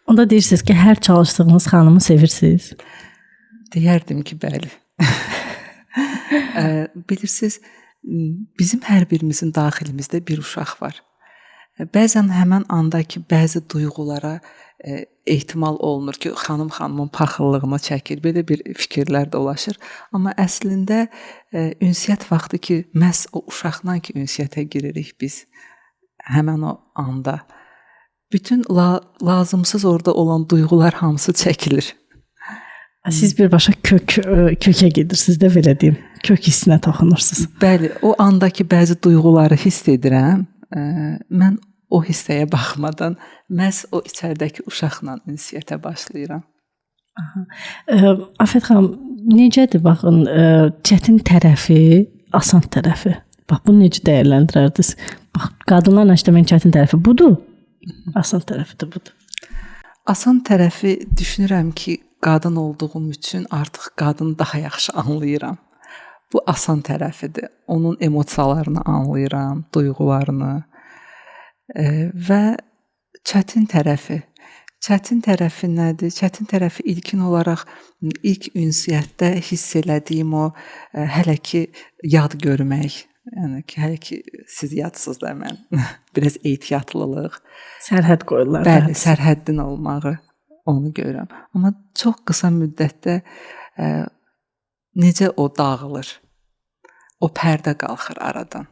Onda deyirsiniz ki, hər çalışdığınız xanımı sevirsiniz? Deyərdim ki, bəli. Bilirsiniz, bizim hər birimizin daxilimizdə bir uşaq var. Bəzən həmin andakı bəzi duyğulara ehtimal olunur ki, xanım xanımın paxıllığını çəkir. Belə bir fikirlər dolaşır. Amma əslində ünsiyyət vaxtı ki, məhz o uşaqla ki ünsiyyətə giririk biz həmin o anda bütün lazımsız orada olan duyğular hamısı çəkilir. Siz birbaşa kökə gedirsiniz də, belə deyim. Kök hissinə toxunursunuz. Bəli, o andakı bəzi duyğuları hiss edirəm. Mən o hissəyə baxmadan məhz o içəridəki uşaqla ünsiyyətə başlayıram. Aha. Afət xanım, necədir baxın, çətin tərəfi, asan tərəfi? Bax, bunu necə dəyərləndirərdiniz? Bax, qadınlarla işləməyin çətin tərəfi budur, asan tərəfi də budur. Asan tərəfi düşünürəm ki, qadın olduğum üçün artıq qadını daha yaxşı anlayıram. Bu asan tərəfidir. Onun emosiyalarını anlayıram, duyğularını. Və çətin tərəfi. Çətin tərəfi nədir? Çətin tərəfi ilkin olaraq ilk ünsiyyətdə hiss elədiyim o hələ ki yad görmək. Yəni ki, hələ ki siz yadsınız da mən. Biraz ehtiyatlılıq. Sərhəd qoyurlar. Bəli, sərhəddin olmağı onu görürəm. Amma çox qısa müddətdə necə o dağılır. O pərdə qalxır aradan.